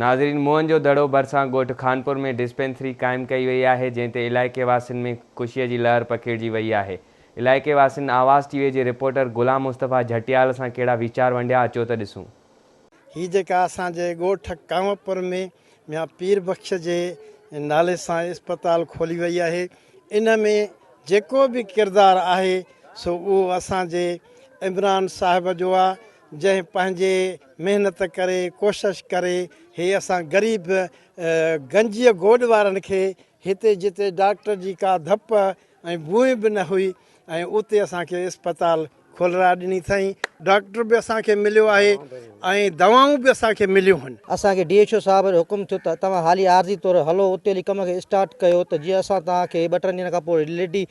ناظرين موهن جو دڙو ڀرسان ڳوٺ خانپور ۾ ڊسپينسري قائم ڪئي وئي آهي جنهن تي علائقي واسين ۾ خوشي جي لهر پکيڙجي وئي آهي علائقي واسين آواز ٽي وي جي رپورٽر غلام مصطفيٰ جهٽيال سان ڪهڙا ويچار ونڊيا اچو ته ڏسون. هي جيڪا اسان جي ڳوٺ ڪانوپور ۾ ميان پير بخش جي نالي سان اسپتال کولي وئي آهي ان ۾ جيڪو به ڪردار آهي سو اهو اسان جي عمران صاحب جو آ جنهن پنهنجي محنت ڪري ڪوشش ڪري هي اسان غريب گنجيء گوڏ وارن کي هتي جتي ڊاڪٽر جي ڪا ڌپ ۽ بوء به نه هئي ۽ اتي اسان کي اسپتال کولرائي ڏني اٿائين. ڊاڪٽر به اسان کي مليو آهي ۽ دوائون به اسان کي مليون هن. اسان کي ڊي ايڇ او صاحب جو حڪم ٿيو ته توهان حالي عارضي طور هلو اتي هلي ڪم کي اسٽارٽ ڪيو ته جيئن اسان توهان کي ٻه ٽن ڏينهن کان پوء ليڊي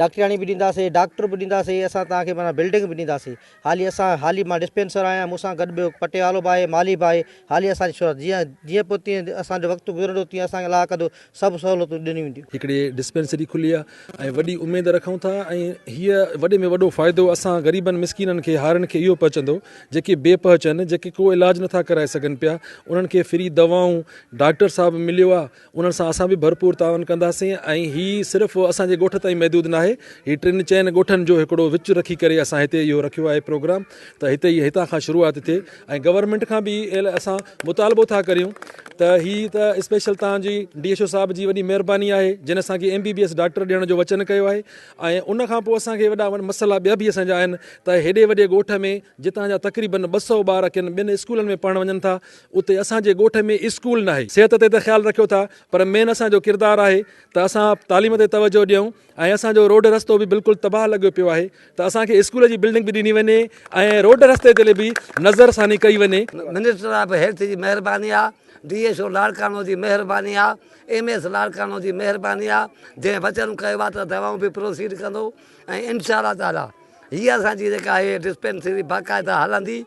ڊاڪٽرياڻي به ڏينداسين ڊاڪٽر به ڏينداسين اسان توهان کي معنيٰ بلڊنگ به ڏينداسين حالي اسان حالي مان ڊسپينسر آهيان مون سان گڏ ٻيو پٽيوالو به آهي مالهي به آهي حالي اسان جي شروعات جيئن جيئن پوء تيئن اسان جو وقت گذرندو تيئن اسان کي الله ڪندو سڀ سهولتون ڏنيون وينديون. هڪڙي ڊسپينسري کلي آهي ۽ وڏي اميد رکون ٿا ۽ هيء وڏي ۾ وڏو فائدو اسان غريبن مسڪينن کي هارين کي اهو پهچندو جيڪي بي پهچ آهن جيڪي ڪو علاج نٿا ڪرائي سگهن پيا انهن کي فري دوائون ڊاڪٽر صاحب مليو آهي انهن سان اسان به ڀرپور تعاون ڪنداسين ۽ هي صرف اسان جي ڳوٺ تائين محدود ناهي هي ٽن چئن ڳوٺن جو هڪڙو وچ رکي ڪري اسان هتي اهو رکيو آهي پروگرام ته هتي ئي هتان کان شروعات ٿئي ۽ گورنمينٽ کان به اسان مطالبو ٿا ڪريون ته هي ته اسپيشل تان جي ڊي ايڇ او صاحب جي وڏي مهرباني آهي جن اسان کي M B B S doctor ڏيڻ جو وچن ڪيو آهي ۽ ان کان پوء اسان کي وڏا مسئلا ٻيا به اسان جا آهن ته هيڏي وڏي ڳوٺ ۾ جتان جا تقريبن 200 ٻار ڪن ٻين اسڪولن ۾ پڙهڻ وڃن ٿا اتي اسان جي ڳوٺ ۾ اسڪول ناهي. صحت تي ته خيال رکيو ٿا پر مين اسان جو ڪردار آهي ته اسان تعليم تي توجهه ڏيون ۽ اسان جو روڊ رستو به بلڪل تباهه لڳيو پيو آهي ته اسان کي اسڪول جي بلڊنگ به ڏني وڃي ۽ روڊ رستي تي به نظر ثاني ڪئي وڃي. منسٽر آف هيلٿ جي مهرباني آ، ڊي ايڇ او لاڙڪاڻو جي مهرباني آ، ايم ايس لاڙڪاڻو جي مهرباني آ، جنهن وچن ڪيو آ ته دوائون به پروسيڊ ڪندو ۽ انشاء الله تعاليٰ هي اسان جي جيڪا هي ڊسپينسري باقاعده هلندي.